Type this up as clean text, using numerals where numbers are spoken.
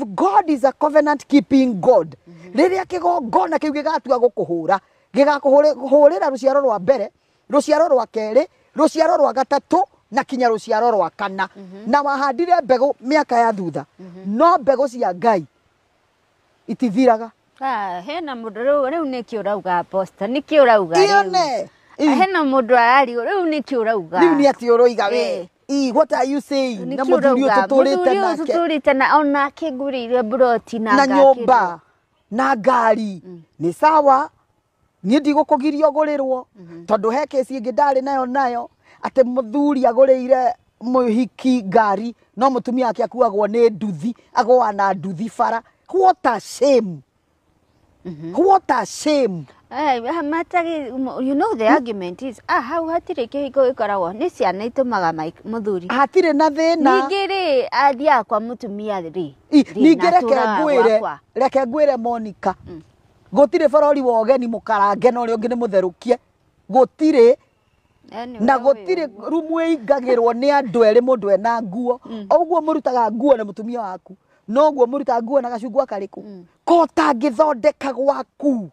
God is a covenant keeping God, rĩrĩa kĩgongona kĩu gĩgatua gũkũhũra, gĩgakũhũrĩra rũciaro rwa mbere, rũciaro rwa kerĩ, rũciaro rwa gatatũ, na kinya rũciaro rwa kana. Na wahandire mbegũ mĩaka ya thutha, no mbegũ cia Ngai itithiraga. Ah, hena mũndũ rĩu nĩkĩ ũrauga, Posta? Nĩkĩ ũrauga rĩu? Ione. Hena mũndũ arario rĩu, nĩkĩ ũrauga? Rĩu nĩ atĩ ũroiga we? What are you saying? Na Nĩkĩ mũthuri ũyũ ũrauga? tũtũrĩte Mũthuri ũyũ nake tũtũrĩte na onake ngũrĩire mburoti na na ngakĩrwo. Nyũmba na ngari nĩ sawa, niĩ ndigũkũgiria ũgũrĩrwo, tondũ he kesi ĩngĩ ndarĩ nayo atĩ mũthuri agũrĩire mũhiki ngari, no mũtumia wake akuagwo nĩ nduthi, agũa na nduthi bara. What a shame, what a shame. Matagi, you know the argument is, hau hatirĩ kĩhiko gĩkoragwo nĩ ciana itũmaga mũthuri. Hatirĩ na thĩna. Ningĩ rĩ, athiaga kwa mũtumia rĩ rĩ, Ningĩ na reke atũraga ngwĩre gwakwa. Reke ngwĩre, Monica, gũtirĩ bũrũri wa ũgeni mũkarange na ũrĩa ũngĩ nĩ mũtherũkie, gũtirĩ. Anyway, Na gũtirĩ rumu ĩingagĩrwo nĩ andũ erĩ mũndũ ena nguo. Ũguo mũrutaga nguo na mũtumia waku, noguo mũrutaga nguo na gacungwa karĩkũ ko ũtangĩthondeka gwaku.